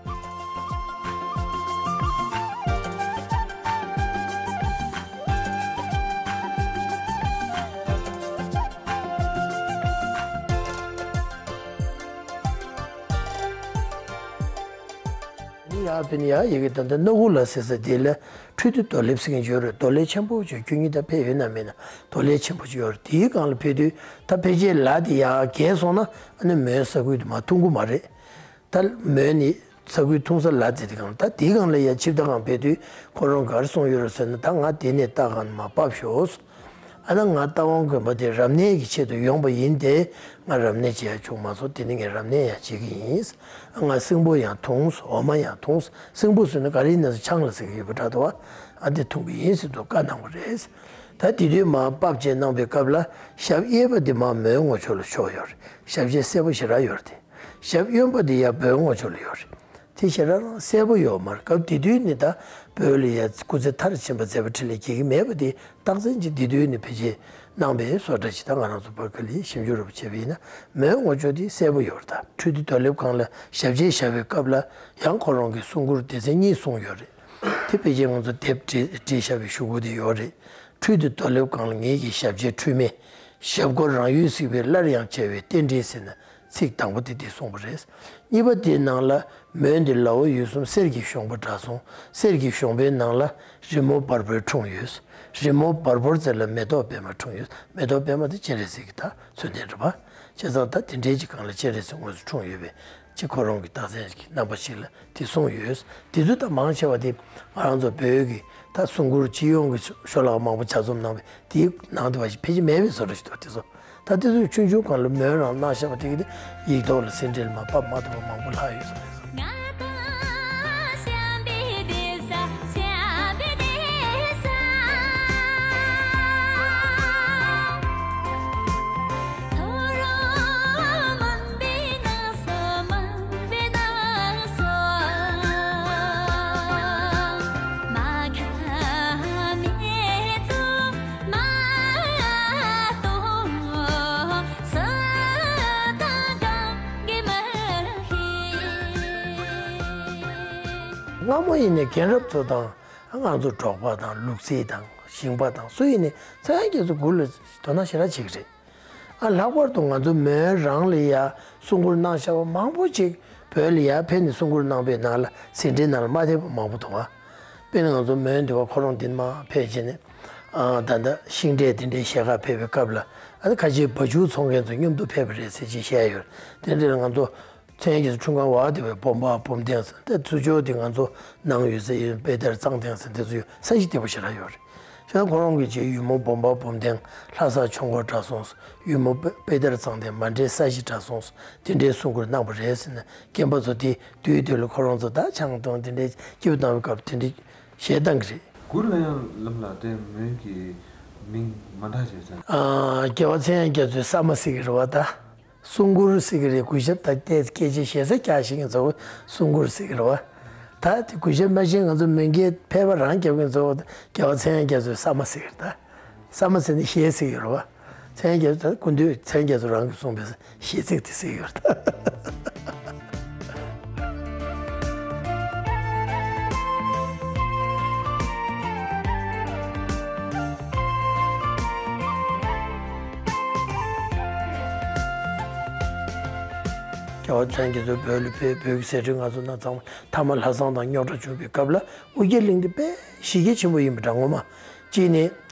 ཡ་ཕན་ཡ་ཡི་གེ་ད་ལྟ་སྣ་ཁུག་ལ་ཟེར་ས་དེ་ལ་ཁྲུས་དུས་རྡོ་ལེབ་ཟེར་མཁན་ཅིག་ཡོད་རེད། རྡོ་ལེབ་ཆེན་པོ་ཅིག་ཁྱོད་གཉིས་ད་ཕེབས་ཡོད་ན་མེད་ན། རྡོ་ལེབ་ཆེན་པོ་ཅིག་ཡོད་རེད། དེའི་སྒང་ལ་ཕེབས་དུས་ད་ཕལ་ཆེར་ལ་དེ་ཡར་བརྒལ་སོང་ན་ཨ་ནི་མོན་ས་ཁུལ་དུ་མར་ཐུག་གི་མ་རེད། ད་མོན་ནི་ས་ཁུལ་ཐུག་ས་ལ་དེ་དེ་སྒང་ལ་ད་དེའི་སྒང་ལ་ཡར་ཆིབས་རྟ་སྒང་ཕེབས་དུས་ཁོ་རང་ག་རེ་གསུངས་ཡོད་རེད་ཟེར་ན། ད་ང་དེ་ནས་རྟ་སྒང་ནས་མར་བབས་ཤོག་ཨ་ན་ང་རྟ་དབང་དགོན་པ་དེ་རབ་གནས་ཀྱི་ཆེད་དུ་ཡོང་པ་ཡིན་ཏེ། ང་རབ་གནས་བྱེད་ཡ་བྱུང་མ་སོང་། དེ་ནི་ངས་རབ་གནས་ཡང་བྱེད་ཀྱི་ཡིན། ང་སྲིན་པོ་ཡང་འཐུང་། འོ་མ་ཡང་འཐུང་། སྲིན་པོ་ཟེར་ན་ག་རེ་ཡིན་ན་ཆང་ལ་ཟེར་གྱི་ཡོད་པ་འདྲ་འདུག་བ། ཨ་འདི་འཐུང་གི་ཡིན་ཟེར་དུས་བཀའ་གནང་བ་རེད། ད་དེ་དུས་མར་བབས་བྱས་གནང་བའི་སྐབས་ལ་ཞབས་གཡས་པ་འདི་མར་མོན་ངོས་ཕྱོགས་ལ་ཕྱོགས་ཡོད་རེད། ཞབས་རྗེས་སེར་པོ་ཞེ་དྲག་ཡོད་རེད་དེ། ཞབས་གཡོན་པ་འདི་ཡར་བོད་ངོས་ཕྱོགས་ལ་ཡོད་རེད། དེ་ཞེ་དྲག་རང་གསལ་པོ་ཡོད་མ་རེད། སྐབས་དེ་དུས་ནི་ད་བོད་ལ་ཡ་སྐུ་ཚེ་མཐར་ཕྱིན་པ་མཛད་པ་འཕྲིན་ལས་རྒྱས་ཀྱི་མེད་པ་དེ་རྟགས་མཚན་གྱིས་དེ་དུས་ནི་ཕལ་ཆེར་གནང་པའི་བཟོ་འདྲ་ཞིག་ད་ང་རང་ཚོ་བར་ཁ་ལ་ཞིབ་འཇུག་རོབ་བྱས་པ་ཡིན་ན་མོན་ངོས་ཕྱོགས་དེ་གསལ་པོ་ཡོད་རེད། ད་ཁྲུས་དུས་རྡོ་ལེབ་སྒང་ལ་ཞབས་རྗེས་བཞག་པའི་སྐབས་ལ་ཡང་ཁོ་རང་གི་གསུང་མགུར་སྡེ་ཚན་གཉིས་གསུངས་ཡོད་རེད། དེ་ཕལ་ཆེར་ང་ཚོ་དེབ་བྲིས་བྲིས་བཞག་པའི་གཞུག་གུ་དེ་ཡོད་རེད། ཁྲུས་དུས་རྡོ་ལེབ་སྒང་ལ་ངེད་ཀྱི་ཞབས་རྗེས་འཁྲུལ་མེད། ཞབས་སྒོར་རང་ཡུལ་གཟིགས་པའི་སླར་ཡང་མཇལ་བའི་རྟེན་འབྲེལ་ཟེར་ན་ཚིག་དང་པོ་དེ་འདི་གསུངས་པ་རེད། གཉིས་པ་དེའི་ནང་ལ་མོན་འདི་ལ་འོག་ཡུལ་གསུམ་གསེར་གྱི་གཞོང་པ་འདྲ་གསུངས། གསེར་གྱི་གཞོང་པའི་ནང་ལ་རི་མོ་འབར་པོའི་འཁྲུངས་ཡོད། རི་མོ་འབར་པོར་རྩེ་ལ་མེ་ཏོག་པད་མ་འཁྲུངས་ཡོད། མེ་ཏོག་པད་མ་དེ་སྤྱན་རས་གཟིགས་ཀྱི་ད་མཚོན་རྟེན་རེད་པ། བྱས་ཙང་ད་དེ་འདྲའི་ཅིག་སྒང་ལ་སྤྱན་རས་གཟིགས་དངོས་སུ་འཁྲུངས་ཡོད་པའི་ཅིག་ཁོ་རང་གི་རྟགས་མཚན་གྱི་རྣམ་པ་ཞིག་ལ་དེ་གསུངས་ཡོད། དེ་ཚོ་ད་མང་ཆེ་བ་དེ་ང་རང་ཚོ་བོད་ཀྱི་ད་གསུང་མགུར་སྤྱི་ཡོངས་ཀྱི་ཤོ་ལོ་ཀ་མང་པོ་ཆ་རྩོམ་གནང་བའི་དེའི་ནང་དུ་བ་ཞིག་ཕལ་ཆེར་མེད་པའི་བཟོ་འདྲ་ཞིག་འདུག་དེ་ཚོ་ ད་དེ་ཚོས་ཆུང་ཆུང་སྒང་ལ་མོན་རང་གནང་བཞག་པ་དེ་གི་དེ་ཡིག་ཐོག་ལ་ཟིན་བྲིས་ལ་མར་ཕབ་མ་ཐུབ་པ་མང་པོ་ལྷག་ཡོད་ས་རེད། སྔ་མོ་ཡིན་ནའི་རྒན་རབས་ཚོ་དང་། ང་ཚོ་འབྲོག་པ་དང་ལུག་རྫི་དང་ཞིང་པ་དང་སུ་ཡིན་ནའི་ཚངས་དབྱངས་རྒྱ་མཚོའི་མགུར་ལ་དོ་སྣང་ཞེ་དྲག་བྱེད་ཀྱི་རེད། ཨ་ལྷག་པར་དུ་ང་ཚོ་མོན་རང་ལ་ཡ་གསུང་མགུར་གནང་བཞག་པ་མང་པོ་ཅིག་བོད་ལ་ཡ་ཕེབས་ནས་གསུང་མགུར་གནང་པའི་ནང་ལ་ཟིན་བྲིས་ནང་ལ་མ་ཐེབས་པ་མང་པོ་འདུག་ཨ། དཔེར་ན་ང་ཚོ་མོན་འདི་བ་ཁོ་རང་འདི་ནས་མར་ཕེབས་བྱས་ནས་ཨ་ད་ལྟ་ཤིང་འབྲས་དེ་འདྲའི་བཞེས་གར་ཕེབས་པའི་སྐབས་ལ་ཨ་ནི་ཁ་ཆེའི་བ་ཕྱུགས་འཚོ་མཁན་ཚོ་མཉམ་དུ་ཕེབས་པ་རེད་ཟེར་ཅིག་བཤད་ཡོད། དེ་འདྲ་ལ་ང་ཚོ་ཚངས་དབྱངས་རྒྱ་མཚོ་འཁྲུངས་ཁང་བ་དེ་བས་སྦོམ་པ་སྦོམ་ཐེངས་ཟེར་ཏེ་ཚུར་ཕྱོགས་དེ་ང་ཚོ་ནང་ཡོད་ས་ཡིན་དཔེ་དེར་གཙང་ཐེངས་ཟེར་དེ་ཚོ་ཡོད་ས་གཞི་བདེ་པོ་ཞེ་དྲག་ཡོད་རེད། བྱས་ན་ཁོ་རང་གི་རྗེས་ཡུལ་མོ་སྦོམ་པ་སྦོམ་ཐེངས་ལྷ་ས་ཆོས་འཁོར་གྲྭ་ཚང་ཡུལ་མོ་དཔེ་དེར་གཙང་ཐེངས་མ་འདྲེས་ས་གཞི་གྲྭ་ཚང་དེ་འདྲའི་གསུང་མགུར་གནང་བ་རེད་ཟེར་ནས་རྒན་པ་ཚོ་དེ་དུས་དུས་ལ་ཁོ་རང་ཚོ་ད་ཆང་འཐུང་དེ་འདྲའི་སྐྱིད་པོ་བཏང་བའི་སྐབས་དེ་འདྲའི་གཞས་བཏང་གི་རེད། མགུར་ལ་ཡང་ལམ་ལ་དེ་མོན་གྱི་མིང་མ་འདྲ་བྱས་ཙང་། ཨ་རྒྱལ་བ་ཚངས་དབྱངས་རྒྱ་མཚོའི་ས་མ་ཟེར་གི་རེད་བ་ད། གསུང་མགུར་ཟེར་གི་རེད། གུས་ཞབས་དང་བཅས་སྐད་ཆ་བཤད་ས་རྒྱག་ཤེས་མཁན་ཚོ་གསུང་མགུར་ཟེར་གི་རེད་བ། ད་དེ་གུས་ཞབས་མ་བྱེད་ང་ཚོ་མོན་གྱི་ཕལ་པ་རང་རྒྱབ་མཁན་ཚོ་རྒྱལ་བ་ཚངས་དབྱངས་རྒྱ་མཚོའི་ས་མ་ཟེར་གི་རེད་ད། ས་མ་ཟེར་ནི་གཞས་ཟེར་གི་རེད་བ། ཚངས་དབྱངས་རྒྱ་མཚོ་ད་སྐུ་མདུན་ཚངས་དབྱངས་རྒྱ་མཚོ་རང་གིས་གསུངས་པའི་གཞས་ཚིག་དེ་ཟེར་གི་ཡོད་རེད་ད། རྒྱལ་བ་ཚངས་དབྱངས་རྒྱ་མཚོ་བོད་ལ་ཕེབས། བོད་ཀྱི་ཟས་བྲིས་སྔ་ཚོ་ན་ཚང་མ་ཐ་མ་ལྷ་བསང་དང་རྙོག་དྲ་བྱུང་བའི་སྐབས་ལ་ཨོ་རྒྱན་གླིང་འདི་དཔེ་གཞི་རྒྱ་ཆེན་པོ་ཡིན་པ་འདྲ་ངོ་མ། གཅིག་ནི་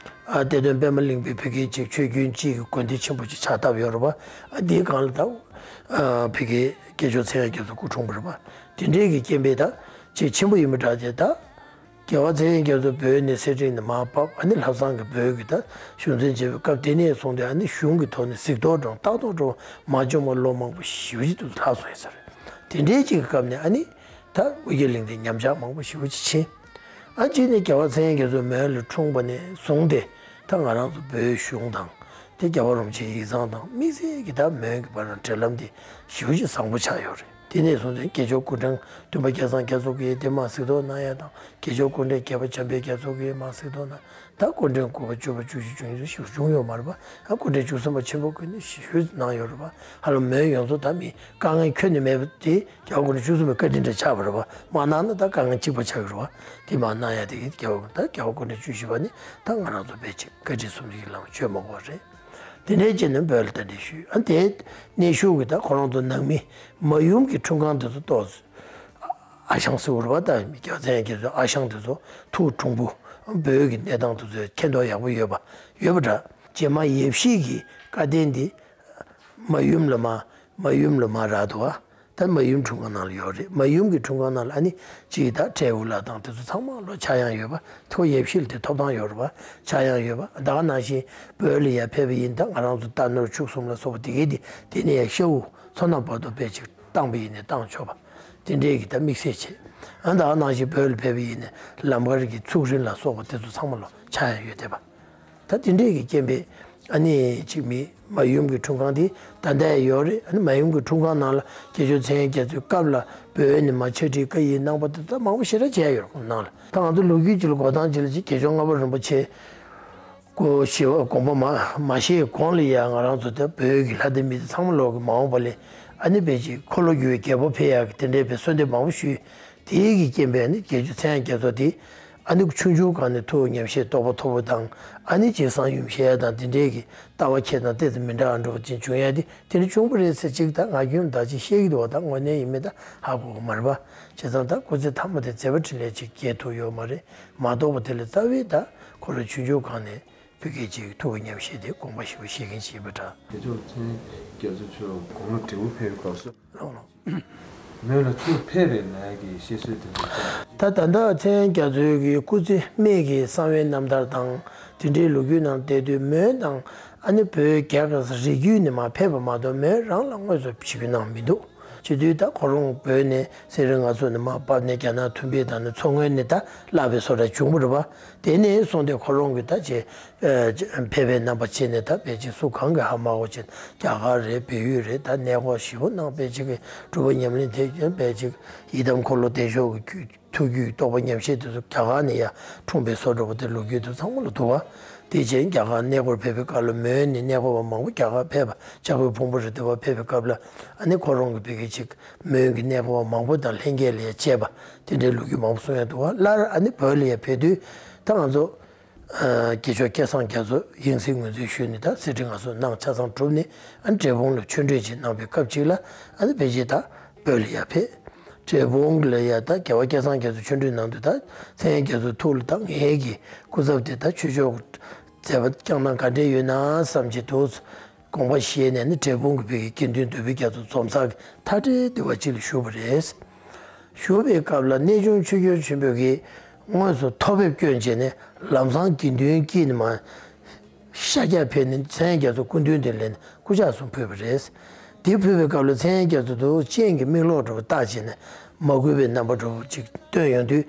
ཨ་གཏེར་སྟོན་པད་མ་གླིང་པའི་བོད་སྐད་ཅིག་ཆོས་རྒྱུན་གཅིག་གི་དགོན་སྡེ་ཆེན་པོ་ཅིག་ཕྱག་བཏབ་ཡོད་རེད་བ། ཨ་འདིའི་སྒང་ལ་ད་ཨ་བོད་ཀྱི་སྐྱེས་མཆོག་ཚངས་དབྱངས་རྒྱ་མཚོ་སྐུ་འཁྲུངས་པ་རེད་བ། དེ་འདྲའི་གི་རྐྱེན་པས་ད་ཅིག་ཆེན་པོ་ཡིན་པ་འདྲ་བྱས་ད། རྒྱལ་བ་ཚངས་དབྱངས་རྒྱ་མཚོ་བོད་ནས་གསེར་ཕྲེང་ནས་མར་བབས། ཨ་ནི་ལྷ་བསང་གི་བོད་ཀྱི་ད་གཞུང་འཛིན་བྱེད་པའི་སྐབས་དེ་ནས་བཟུང་སྟེ་ཨ་ནི་གཞུང་གི་ཐོག་ནས་གཟིགས་རྟོག་འགྲོ་ལྟ་རྟོག་འགྲོ་མ་བྱུང་བ་ལོ་མང་པོ་ཞེ་པོ་ཅིག་ཏུ་ལྷག་སོང་ཡོད་ས་རེད། དེ་འདྲའི་ཅིག་གི་སྐབས་ནས་ཨ་ནི་ད་ཨོ་རྒྱན་གླིང་དེ་ཉམས་ཆག་མང་པོ་ཞེ་པོ་ཅིག་ཕྱིན། ཨ་གཅིག་ནས་རྒྱལ་བ་ཚངས་དབྱངས་རྒྱ་མཚོ་མོན་ལ་འཁྲུངས་པ་ནས་བཟུང་སྟེ་ད་ང་རང་ཚོ་བོད་གཞུང་དང་དེ་རྒྱལ་བ་རིན་པོ་ཆེའི་ཡིག་ཚང་དང་དམིགས་བསལ་གྱི་ད་མོན་གྱི་བར་ན་འབྲེལ་ལམ་དེ་ཞེ་པོ་ཅིག་བཟང་པོ་ཆགས་ཡོད་རེད། དེ་ནས་བཟུང་སྟེ་དགེ་སྦྱོར་སྐུ་ཕྲེང་བདུན་པ་སྐལ་བཟང་རྒྱ་མཚོ་གིས་དེ་མར་གཟིགས་རྟོག་གནང་ཡ་དང་། དགེ་སྦྱོར་སྐུ་ཕྲེང་བརྒྱད་པ་འཇམ་དཔལ་རྒྱ་མཚོ་གིས་མར་གཟིགས་རྟོག་གནང་། ད་སྐུ་ཕྲེང་དགུ་པ་བཅུ་པ་བཅུ་བཞི་བཅུ་གཉིས་བཞུགས་བྱུང་ཡོད་མ་རེད་པ། ཨ་སྐུ་ཕྲེང་བཅུ་གསུམ་པ་ཆེན་པོ་ཀུན་ནས་ཞུས་གནང་ཡོད་རེད་པ། ཧ་ལམ་མོན་ཡོངས་རྫོགས་ད་མི་དཀའ་ངལ་ཁྱོན་ནས་མེད་པ་དེ་རྒྱལ་བ་སྐུ་ཕྲེང་བཅུ་གསུམ་པའི་བཀའ་དྲིན་འདྲ་ཆགས་པ་རེད་པ། མ་གནང་ན་ད་དཀའ་ངལ་གཅིག་པ་ཆགས་ཀྱི་རེད་པ། དེ་མར་གནང་ཡ་དེ་གིས་རྒྱལ་བ་ད་རྒྱལ་བ་སྐུ་ཕྲེང་བཅུ་བཞི་པ་ནི་ད་ང་རང་ཚོ་དཔེ་ཅིག་བཀའ་དྲིན་གསུམ་གྱི་ལམ་བརྗོད་མ་དགོས་པ་རེད། དེ་འདྲའི་རྗེས་ནས་བོད་ལ་གདན་འདྲེན་ཞུས། ཨ་དེ་གནས་བཞུགས་ཀྱི་ད་ཁོ་རང་ཚོ་ནང་མི་མ་ཡུམ་གྱི་འཁྲུངས་ཁང་དེ་ཚོ་ཏོག་ཙམ་ཨ་ཞང་ཟེར་བ་རེད་པ། ད་རྒྱལ་བ་ཚངས་དབྱངས་རྒྱ་མཚོའི་ཨ་ཞང་དེ་ཚོ་ཐུགས་གྲུང་པོ། བོད་ཀྱི་གནས་སྟངས་དེ་ཚོ་མཁྱེན་རྟོགས་ཡག་པོ་ཡོད་པ་ཡོད་པ་འདྲ། རྗེ་མ་ཡབ་གཞིས་ཀྱི་བཀའ་བསྟན་འདི་མ་ཡུམ་ལ་མ་མ་ཡུམ་ལ་མ་རག་འདུག་ཨ། ད་མ་ཡུམ་འཁྲུངས་ཁང་ནང་ལ་ཡོད་རེད། མ་ཡུམ་གྱི་འཁྲུངས་ཁང་ནང་ལ་ཨ་ནི་གཅིག་ད་སྤྲེའུ་ལ་དང་དེ་ཚོ་ཚང་མ་ལོ་ཆག་ཡང་ཡོད་པ། ཐུ་ཡབ་གཞིས་ལ་དེ་ཐོབ་ཐང་ཡོད་རེད་པ། ཆག་ཡང་ཡོད་པ། ད་ག་ནང་བཞིན་བོད་ལ་ཡར་ཕེབས་པ་ཡིན་ད་ང་རང་ཚོ་རྟ་ནོར་ཕྱུགས་གསུམ་ལ་སོགས་པ་དེ་གའི་དེ་དེ་ནས་ཡར་ཤྭ་འུ་མཚོ་ནང་བར་དུ་དཔེ་ཅིག་བཏང་པ་ཡིན་ནས་བཏང་ཆོག་པ། དེ་འདྲས་ཀྱི་ད་དམིགས་བསལ་བྱས། ཨ་ད་ག་ནང་བཞིན་བོད་ལ་ཕེབས་པ་ཡིན་ནས་ལམ་ཁར་གྱི་ཚུགས་རིང་ལ་སོགས་པ་དེ་ཚོ་ཚང་མ་ལོ་ཆག་ཡང་ཡོད་བསྡད་པ། ད་དེ་འདྲས་ཀྱི་རྐྱེན་པས་ཨ་ནི་ཅིག་མི་མ་ཡུམ་གྱི་འཁྲུངས་ཁང་དེ་ད་ལྟ་ཡང་ཡོད་རེད། ཨ་ནི་མ་ཡུམ་གྱི་འཁྲུངས་ཁང་ནང་ལ་དགེ་སྦྱོར་ཚེ་ཡང་རྒྱ་མཚོའི་སྐབས་ལ་བོད་ནས་མ་ཕྱག་བྲིས་བཀའ་ཡིག་གནང་པ་དེ་ད་མང་པོ་ཞེ་དྲག་བྱས་ཡོད་རེད་ཁོང་ནང་ལ། ད་ང་ཚོ་ལོ་རྒྱུས་ཅིག་ལ་གོ་སྟངས་ཅིག་ལ་ཅིག་དགེ་སྦྱོར་ལྔ་པ་རིན་པོ་ཆེ་སྐུ་ཞི་བ་དགོངས་པ་མ་མ་བཞེས་གོང་ལ་ཡང་ང་རང་ཚོ་ད་བོད་ཀྱི་ལྷ་སྡེ་མི་སྡེ་ཚང་མ་ལོག་གི་མ་འོངས་པ་ལ་ཨ་ནི་བོད་ཀྱི་འཁོར་ལོ་སྒྱུར་བའི་རྒྱལ་པོ་ཕེབས་ཡག་གི་དེ་འདྲའི་བའི་གསོལ་འདེབས་མང་པོ་ཞུས། དེའི་གི་རྐྱེན་པས་ནི་དགེ་སྦྱོར་ཚེ་ཡང་རྒྱ་མཚོ་དེ་ཨ་ནི་ཆུང་ཆུང་སྒང་ནས་ཐུགས་ཉམས་བཞེས་རྟོགས་པ་མཐོ་པོ་དང་། ཨ་ནི་རྗེས་སང་ཡུམ་བཞེས་ཡ་དང་དེ་འདྲའི་གི་ལྟ་བ་ཁྱེད་དང་ཏོག་ཙམ་མི་འདྲ་བ་འགྲོ་བ་ཅན་བྱུང་ཡ་དེ་དེ་འདྲ་བྱུང་བ་རེད་ཟེར་ཅིག་ད་ངག་རྒྱུན་ད་ཅིག་བཤད་ཀྱི་འདུག་བ། ད་དངོས་གནས་ཡིན་མིན་ད་ཧ་གོ་གི་མ་རེད་པ། བྱས་ཙང་ད་སྐུ་ཚེ་མཐའ་མ་དེ་མཛད་པ་འཕྲིན་ལས་ཅིག་རྒྱས་ཐུབ་ཡོད་མ་རེད་མ་གཏོགས་པ། དེ་ལས་རྩ་བའི་ད་ཁོ་རང་ཆུང་ཆུང་སྒང་ནས་བོད་སྐད་ཅིག་ཐུགས་ཀྱི་ཉམས་བཞེས་དེ་དགོངས་པ་ཞེ་པོ་བཞེས་མཁན་ཅིག་ཡིན་པ་འདྲ། དགེ་སྦྱོར་ཚེ་རྒྱ་མཚོ་མཆོག་དགུང་ལོ་བགྲེས་པོ་ཕེབས་པའི་སྐབས་སུ། ལགས་ལགས། མོན་ལ་ཚུར་ཕེབས་པའི་ནང་གི་བཤད་སྲོལ་དེ་ཚོ་ད། ད་ད་ལྟ་ཚེ་རྒྱ་མཚོའི་གི་སྐུ་ཚེ་སྨད་ཀྱི་གསང་བའི་རྣམ་ཐར་དང་དེ་འདྲའི་ལོ་རྒྱུས་ནང་བལྟས་དུས་མོན་དང་ ཨ་ནི་བོད་རྒྱ་གར་ས་རི་རྒྱུད་ནས་མར་ཕེབས་པ་མ་གཏོགས་མོན་རང་ལ་དངོས་སུ་ཞི་རྒོལ་གནང་མི་འདུག་བྱེད་དུས་ད་ཁོ་རང་བོད་ནས་གསེར་རི་ང་ཚོ་ནས་མར་བབས་ནས་རྒྱ་ནག་ཐུམ་པའི་དང་ནི་མཚོ་སྔོན་ནས་ད་བརླག་པའི་བཟོ་འདྲ་བྱུང་བ་རེད་པ། དེ་ནས་བཟུང་སྟེ་ཁོ་རང་གིས་ད་ཅེ་ཕེབས་པའི་རྣམ་པ་བྱས་ནས་ད་ཕལ་ཆེར་སུ་གང་གིས་ཧ་མ་གོ་བྱས་རྒྱ་གར་རེད། བལ་ཡུལ་རེད། ད་གནས་སྐོར་ཞེ་པོ་གནང་། ཕལ་ཆེར་གྱི་སྒྲུབ་པ་ཉམས་ལེན་དེ་ཕལ་ཆེར་ཡི་དམ་འཁོར་ལོ་བདེ་མཆོག་གི་ཐུགས་རྒྱུད་རྟོགས་པ་ཉམས་བཞེས་དེ་ཚོ་རྒྱ་གར་ནས་ཡར་འཁྲུངས་པའི་བཟོ་འདྲ་པོ་དེ་ལོ་རྒྱུས་དེ་ཚང་མ་ལ་འདུག་བ། དེ་རྗེས་རྒྱ་གར་གནས་སྐོར་ཕེབས་པའི་སྐབས་ལ་མོན་ནས་གནས་སྐོར་བ་མང་པོ་རྒྱ་གར་ཕེབས་པ། ལྕགས་པོའི་ཕུང་པོ་རེད་འདུག་བ། ཕེབས་པའི་སྐབས་ལ་ཨ་ནི་ཁོ་རང་གི་ཕ་གི་ཅིག་མོན་གྱི་གནས་སྐོར་བ་མང་པོ་དང་ལྷན་རྒྱས་ལ་ཡང་བཅར་བ་དེ་འདྲའི་ལོ་རྒྱུས་མང་པོ་གསུང་ཡ་འདུག་བ། སླར་ཨ་ནི་བོད་ལ་ཡང་ཕེབས་དུས་ད་ང་ཚོ་ཨ་དགེ་མཆོག་སྐལ་བཟང་རྒྱ་མཚོ་ཡང་སྲིད་ངོས་འཛིན་ཞུས་ནས་ད་གསེར་ཁྲི་མངའ་གསོལ་གནང་ཆ་ཚང་གྲུབ་ནས་ཨ་ནི་འབྲས་སྤུངས་ལ་ཆོས་འབྲེལ་ཅིག་གནང་བའི་སྐབས་ཅིག་ལ་ཨ་ནི་ཕལ་ཆེར་ད་བོད་ལ་ཡར་ཕེབས། འབྲས་སྤུངས་ལ་ཡ་ད་རྒྱལ་བ་སྐལ་བཟང་རྒྱ་མཚོ་ཆོས་འབྲེལ་གནང་དུས་ད་མཚན་ཡང་རྒྱ་མཚོ་ཐུགས་ལ་ད་ངེད་ཀྱི་སྐུ་ཚབ་དེ་ད་ཆོས་ཕྱོགས་མཛད་པ་བསྐྱངས་སྟངས་ག་འདྲས་ཡོད་ན་བསམ་གྱི་འདུག་དགོངས་པ་བཞེས་ནས་ནི་འབྲས་སྤུངས་ཀྱི་བོད་ཀྱི་དགེ་འདུན་འདུས་པའི་རྒྱ་མཚོ་འཛོམས་ས་གི་མཐའ་བྲལ་འདི་བ་ཅིག་ལ་བཞུགས་པ་རེད། བཞུགས་པའི་སྐབས་ལ་གནས་ཆུང་ཆོས་སྐྱོང་ཆེན་པོ་གིས་དངོས་སུ་ཐོ་ཕེབས་བསྐྱོན་བྱས་ནས་ལམ་སང་དགེ་འདུན་དཀྱིལ་ནས་མར་ཤར་རྒྱག་ཕེབས་ནས་མཚན་ཡང་རྒྱ་མཚོ་སྐུ་མདུན་དུ་ལེན་ནས་སྐུ་ཕྱག་གསུམ་ཕུལ་བ་རེད། དེ་ཕུལ་བའི་སྐབས་ལ་མཚན་ཡང་རྒྱ་མཚོ་དུ་སྤྱན་གྱི་མིག་ལོག་འདྲ་པོ་བལྟས་བྱས་ནས་མ་གུས་པའི་རྣམ་པ་འདྲ་པོ་ཅིག་སྟོན་ཡོང་དུས་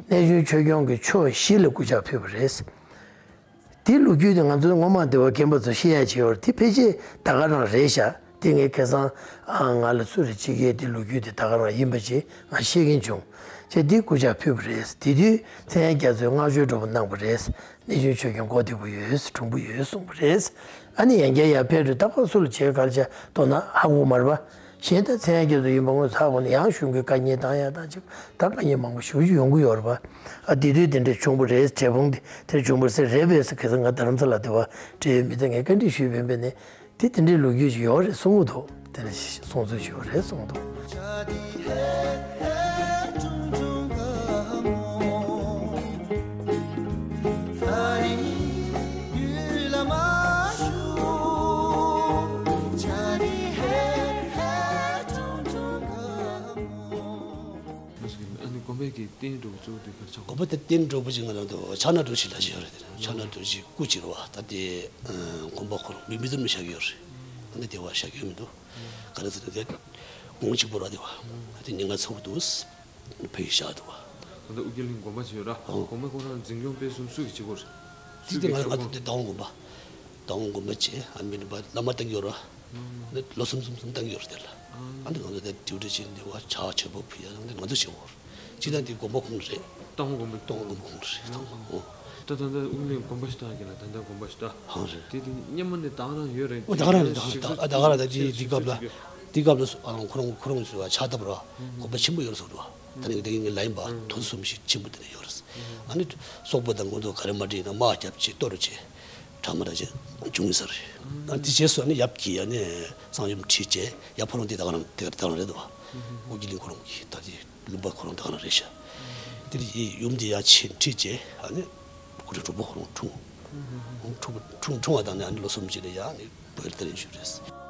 གནས་ཆུང་ཆོས་སྐྱོང་གིས་ཕྱོགས་བཞི་ལ་སྐུ་ཕྱག་ཕུལ་བ་རེད། དེ་ལོ་རྒྱུས་དེ་ང་ཚོ་སྔོན་མ་འདི་བ་རྒན་པ་ཚོ་བཤད་ཡ་བྱེད་ཡོད་རེད། དེ་ཕལ་ཆེར་ད་ག་རང་རེད་ཤག་དེ་ངས་ཁ་སང་ཨ་ང་ལ་སུ་རེ་གཅིག་གིས་དེ་ལོ་རྒྱུས་དེ་ད་ག་རང་ཡིན་པ་ཅིག་ང་ཤེས་ཀྱིན་བྱུང་། བྱས་དེ་སྐུ་ཕྱག་ཕུལ་བ་རེད། དེ་དུས་མཚན་ཡང་རྒྱ་མཚོས་བསྔགས་བརྗོད་འདྲ་པོ་གནང་བ་རེད། གནས་ཆུང་ཆོས་སྐྱོང་མགོ་བདེ་པོ་ཡོད། གྲུང་པོ་ཡོད་གསུངས་པ་རེད། ཨ་ནི་ཡང་བསྐྱར་ཡར་ཕེབས་དུས་ད་ཕར་སུ་ལ་བྱེད་ག་ལ་བྱ་མདོར་ན་ཧ་གོ་མ་རེད་པ། གཞན་ད་མཚན་ཡང་རྒྱ་མཚོ་ཡིན་པ་དངོས་སུ་ཧ་གོ་ནས་ཡང་གཞུང་གི་བཀའ་རྙིང་བཏང་ཡ་དང་ཅིག་ད་བཀའ་རྙིང་མང་པོ་ཞེ་པོ་ཅིག་ཡོང་གི་ཡོད་རེད་པ། ཨ་དེ་དུས་དེ་འདྲ་བྱུང་བ་རེད། འབྲས་སྤུངས་དེ་དེར་བྱུང་བ་རེད་ཟེར་རེད་པས་ཟེར། ཁ་སང་ང་རྡ་རམ་ས་ལ་དེ་བ་འབྲེལ་ཡོད་མི་དེ་ངས་བཀའ་འདྲི་ཞུས་པ་ཡིན་པས་ནས་དེ་དེ་འདྲའི་ལོ་རྒྱུས་ཅིག་ཡོད་རེད་གསུང་གི་འདུག་དེ་ནས་གསུང་ཚུལ་ཞིག་ཡོད་རེད་གསུང་གི་འདུག་ཨ་ནི་དགོན་པའི་གི་རྟེན་འབྲེལ་བ་གཙོ་བོ་དེ་ག་རེ་ཆགས། དགོན་པ་དེ་རྟེན་འབྲེལ་བ་ཅིག་ང་རང་ཚོ་ཕྱག་ན་རྡོ་རྗེ་ལ་ཞིག་ཡོད་རེད། དེ་ཕྱག་ན་རྡོ་རྗེ་སྐུ་གཅིག་རེད་པ། ད་དེ་དགོན་པ་ཁོ་རང་མི་མི་ཚང་མ་བཞག་གི་ཡོད་རེད། ཨ་ནི་དེ་བ་བཞག་གི་ཡོད་མི་འདུག་ག་རེ་ཟེར་ན་དེ་ངོ་གཅིག་པོ་ར་དེ་བ་དེ་ཉེན་ཁ་ཚ་པོ་འདུག་ཕ་གི་བཞག་འདུག་བ། ད་ལྟ་ཨོ་རྒྱན་གླིང་དགོན་པ་ཅིག་ཡོད་ར། ཨོ། དགོན་པ་ཁོ་རང་འཛིན་སྐྱོང་སྤེལ་གསུམ་སུ་གི་བྱེད་སྒོ་རེད། དེ་སུ་དེ་གི་ང་ང་ཆོག་གོ་ཚོ་དེ་ཏའོ་དགོན་པ། ཏའོ་དགོན་པ་བྱས། ཨ་མི་ནི་པ་བླ་མ་བཏང་གི་ཡོད་ར། ཨ་ནི་ལོ་གསུམ་གསུམ་གསུམ་བཏང་གི་ཡོད་རེད་དེ་ལ། ཨ་ནི་ང་ཚོ་དེ་ཌིའུ་ཊི་བྱས་ནས་དེ་བ་ཕྱག་མཆོད་པ་ཕུལ་ཡ་ལ་ང་ཚོ་བྱེད་སྒོ་རེད། སྤྱིར་བཏང་དེ་དགོན་པ་ཁོངས་རེད། ཏའོ་དགོན་པ། ཏའོ་དགོན་པ་ཁོངས་རེད་ཏའོ། ཨོ། ད་ད་ལྟ་ཨོ་རྒྱན་གླིང་དགོན་པ་ཞིག་བཏང་གི་ལ། ད་ལྟ་དགོན་པ་ཞིག་ད། ཧང་རེད། དེ་དེ་སྔོན་མ་ནས་ད་ག་རང་ཡོད་རེད། ཨོ་ད་ག་རང་རེད། ད་ག་རང་ད་ག་རང་ད་དེ་དེ་སྐབས་ལ། དེ་སྐབས་ལ་ཁོ་རང་ཁོ་རང་ཚོས་ཕྱག་བཏབ་ར། དགོན་པ་ཆེན་པོ་ཡོད་རེད་ཟེར་བ། ད་ནི་དེ་ངའི་ལ་ཡིན་པ་ཐོ་གསུམ་ཞིག་ཆེན་པོ་དེ་འདྲ་ཡོད་རེད། ཨ་ནི་སོག་པོ་དང་ཁོང་ཚོ་ག་རེ་མ་འགྲིག་ན་དམག་རྒྱབ་བྱས་གཏོར་བྱས་གྲ་མ་འདྲ་བྱས་བྱུང་ཡོད་ས་རེད། ཨ་དེ་རྗེས་སུ་ཨ་ནི་ཡབ་ཀྱིས་ཨ་ནི་གསང་ཡུམ་ཁྲིད་བྱས་ཡབ་ཁོ་རང་དེ་ད་ག་རང་དེ་ད་ག་རང་རེད་དོ། ཨོ་རྒྱན་གླིང་ཁོ་རང་གི་ད་དེ་ལུང་པ་ཁོ་རང་ད་ག་རང་རེད་ཤག་དེ་ཡི་ཡུམ་དེ་ཡར་ཕྱིན་ཁྲིད་བྱས་ཨ་ནི་སྐུ་ཕྲེང་དྲུག་པ་ཁོ་རང་འཁྲུངས། འཁྲུངས་འཁྲུངས་འཁྲུངས་པ་དང་ནི་ཨ་ནི་ལོ་གསུམ་རྗེས་ལ་ཡ་ཨ་ནི་བོད་ལ་དེ་རིང་བཞུགས་རེད།